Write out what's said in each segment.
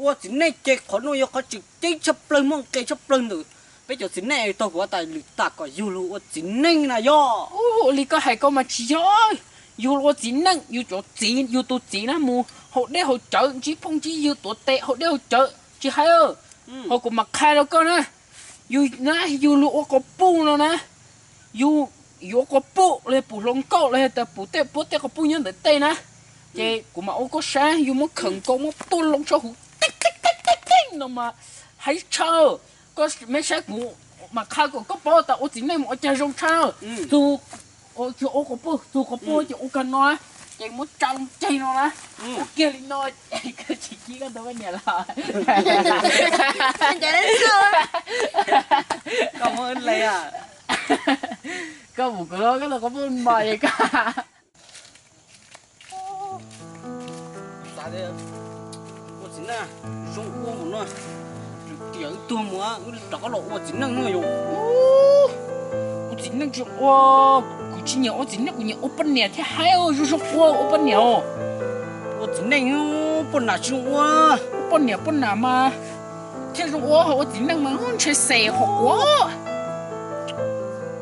Ua txiv neej ces qhov no yog qhov tseem ceeb tshaj plaws, muaj nqis tshaj plaws ntawm peb cov txiv neej. Tau kuv tas lwm tas kom yug luag ua txiv neej na yog. Ua li koj hais koj mas tsis yog, yug luag ua txiv neej, yus cov txiv, yus tus txiv na mus haus dej haus cawv, ntsib phooj ntsib ywg tuav tes haus dej haus cawv tsis hais. Ho kuv mam qhia rau koj na, yus na, yus luag ua quas puj no na, yus yuav quas puj los yog pum hluas nkauj los yog tias pum tej puab tej quas puj nyob ntawm tej na, ces kuv mam ua koj saib, yus muab khawm nkaus muab tuaj loo tso huv tej tej no mas heev tshaj. Koj meb saib kuv mam qhia kom koj paub tas ua txiv neej mus ua cas zoo tshaj. Txug, ua quas puj, txug quas puj ces ua kag no, ces muab tsa loo ceg no na, ua kiag li no, koj tsis kib koj tus poj niam los? Koj mus kuv los koj tus quas puj mas koj. Ua txiv neej zoo ua mus no, tiam wb tuag mus wb rov qab los ua txiv neej no yom. Ua txiv neej tsis ua, kuv tsis nyiam ua txiv neej, kuv nyiam ua poj niam thiab haib, zoo zoo ua ua poj niam os. Ua txiv neej poj nam tsis zoo ua, ua poj niam poj nam mas thiaj zoo ua, ho ua txiv neej mas ntshe xes qhov quav.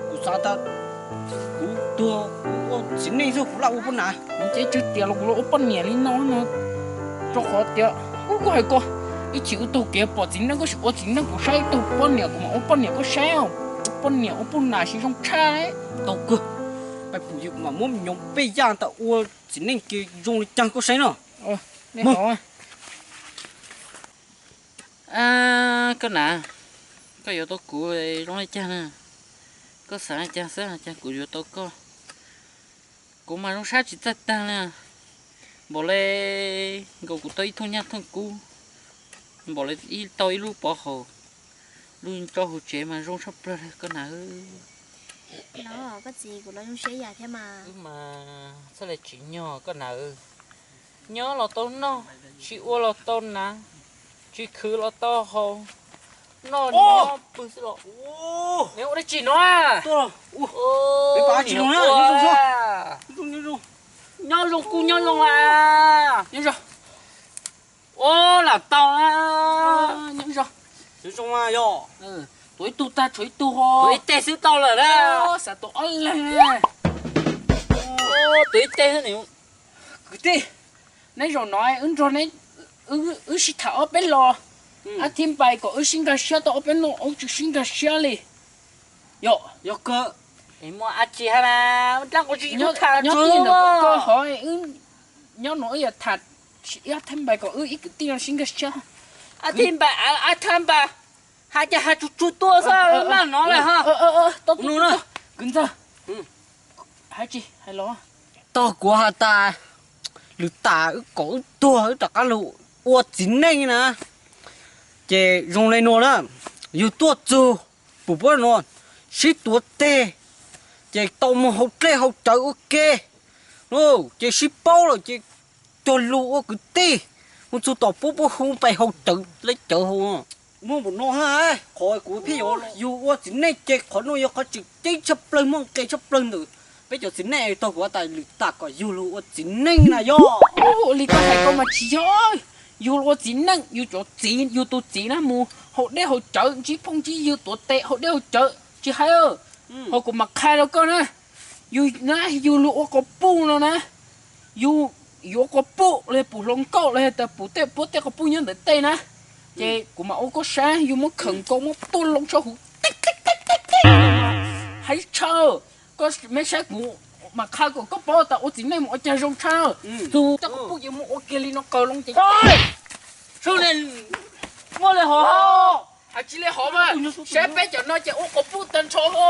Kuv xav tas kuv tuag kuv ua txiv neej xwb kuv laj ua poj nam. Kuv ces tsw tias los kuv los ua poj niam li no no, rau qhov tias ub kuv hais koj, ib chim wb taug kev pom txiv neej koj sim ua txiv neej kuv saib, taug poj niam kuv mam ua poj niam koj saib, ua poj niam ua poj nam sim zoo tshaj. Tau kawg, pais pum yus kuv mam muab me nyuam pej yaj ntawm ua txiv neej ces zoo li cas koj saib no. Koj nam, koj yuav tau kuv zoo li cas na? Koj xav li cas xwb cas kuv yuav tau koj. Kuv mas zoo sab tsis txawj tag li, npaum li nkaus kuv tau ib thooj nyaj thooj kub, npaum li tau ib lub pov haum, lub tso hauv tsev mas zoo tshaj plaws li koj nam. No, koj txiv, kuv los zoo siab yam thiab mas. Wb mas txhaj le tsim nyog koj nam. Nyob los tau noj, tsis ua los tau hnav, tsis khwv los tau haus, noj nyob pw xwb los. Neb ua dab tsi no? Nyob zoo kuj nyob zoo a. Ua lam tau na. Nyob zoo. Yog tuav ib tug tag tshuav ib tug ho. Tuav ib teg xwb tau lawm na. Xav tuav ob leeg. Tuav ib teg xwb. Kwv tij, neb zaum no wb nrog neb, wb sib tham ob peb lo, ab thib npais kom wb sib nkag siab tau ob peb lo, wb tsis sib nkag siab li. Yog, yog kawg. Muaj dab tsi hais mas, nyob tij no koj hov, nyob no wb yog tham, ab thib npais kom wb ib kwv tij no sib nkag siab. Ab thib npais, ab thib npais, hais ces hais tsuag tsuag tuaj xwb, maj no lawm ho. Kwv ntxawg, hais tsis hais los? Tog kuv has tas, lwm tas wb kom wb tuag wb rov qab los ua txiv neej na, ces zoo li no na, yus tuaj txug pum puab no, sib tuav teg, ces tau mus haus dlej haus cawv ua ke, ces sib paub lawm ces cog lus ua kwv tij, mus txug tom puab puab hu pais haus cawv, lej cawv haus. Muaj npaum no, qhov kuv pheej yuav, yus ua txiv neej ces qhov no yog qhov tseem ceeb tshaj plaws, muaj nqis tshaj plaws ntawm peb cov txiv neej. Tau kuv tas lwm tas kom yug luag ua txiv neej na yog. Ua li koj hais koj mas tsis yog, yug luag ua txiv neej, yus cov txiv, yus tus txiv na mus haus dej haus cawv, ntsib phooj ntsib ywg tuav tes haus dej haus cawv tsis hais. Ho kuv mam qhia rau koj na, yus na, yus luag ua quas puj no na, yus yuav quas puj los yog pum hluas nkauj los yog tias pum tej puab tej quas puj nyob ntawm tej na, ces kuv mam ua koj saib, yus muab khawm nkaus muab tuaj loo tso huv tej tej tej tej tej no mas heev tshaj. Koj meb saib kuv mam qhia kom koj paub tas ua txiv neej mus ua cas zoo tshaj. Txug tej quas puj ces mus ua kiag li no qaws loo ces. Muaj li hov, hais tsis li hov mas, saib peb cov no ces ua quas puj tag nrho ho.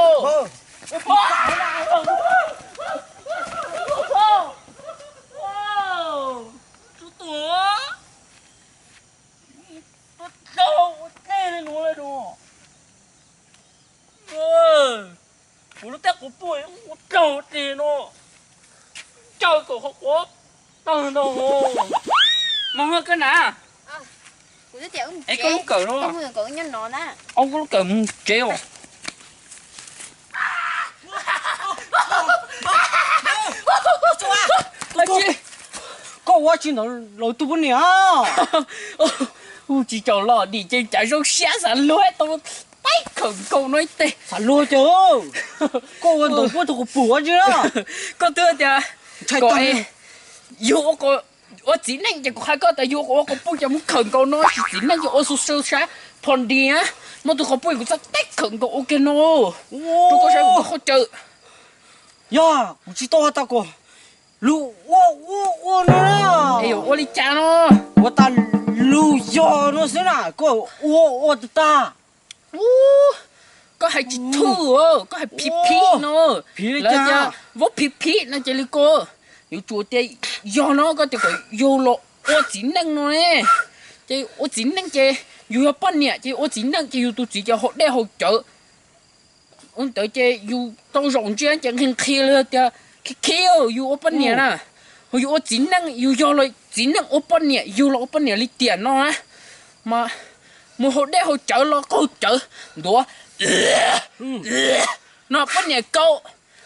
Kuv lub tej quas puj ua raug li no, caw kom qhov quav tag ntau. Mog, koj na, es koj lub kawm no, koj lub kawm mus tsev os. Koj ua tsi ntawd lawv tus poj niam? Kuj tsis tsaus los dim ces cas zoo siab xav luag tau teb khawm nkaus no ib teg. Xav luag cas, koj ua ntawd puab tug quas pum ua tsi na. Koj twb tias kom yug ua txiv neej ces kuv hais koj tas yug ua quas puj ces muab khawm nkaus no, tsis txiv neej ces ua xu xu sab phom nti na, muab tug quas puj kuv txoj teb khawm nkaus ua kiag no rau koj saib kuv qhov chaw. Yog kuv tsis tau has tas kom lug ua ua ua no na. Es yuav ua li cas no? Ua tas lug yog no xwb na, koj ua ua tag tag. Ub, koj hais tsis thwj, koj hais phiv phiv no. Lawv tias vaub phiv phiv no ces li ko, yuav tsum tias yog no koj tias kom yug los ua txiv neej no ne. Ces ua txiv neej ces yus yog poj niam ces ua txiv neej ces yus tus txiv ces haus dej haus cawv. Ua ntawd ces yus tau zaum ntsia ces nqhis nqhis li tias khib khib yus ua poj niam na. Yus ua txiv neej, yus yog los txiv neej ua poj niam, yug los ua poj niam li tiam no na. Mas mus haus dej haus cawv los qaug cawv ntuav no poj niam kaub.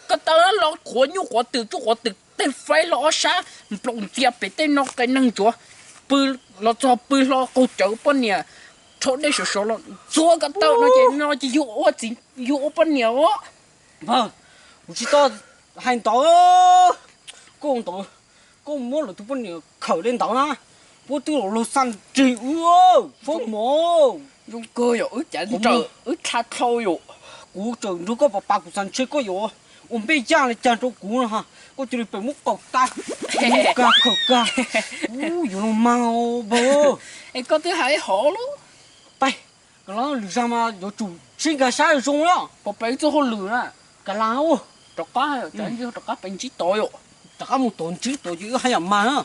Koj taw los quav nyuj quav twm tsuj quav twm tej faib los ob sab nplaum ntxias pem tej no qe neeg ntsuav, pw los txog pw hlo qaug cawv poj niam rho dej sov sov los ntxuav koj taw no ces no ces yus ua txiv, yus ua poj niam os. Kuv tsis tau hais ntawd, koj ntawd, koj muab lawv tus poj niam khawm li ntawd na, puab twb los lug xaj ntsig wb, foob mov. Zoo kawg yom, wb cav nrawm wb tshaj dlhau yom. Kuv tseem nrug koj pas pas kuv xav ntshe koj yuav ua npej yaj li cas rau kuv no, koj cia li pem muab qaug tag, kag khawm kag, yuav lug mag npawg. Es koj twb hais hov lub pais, lwm zag mas yuav tsum sib nkag sab zoo na. Pais pais wb txoj hauj lwm na. Kav las, rov qab, rov qab pais ntsib tod yom. Rov qab mus tod ntsib tod ces wb haj yam mag na.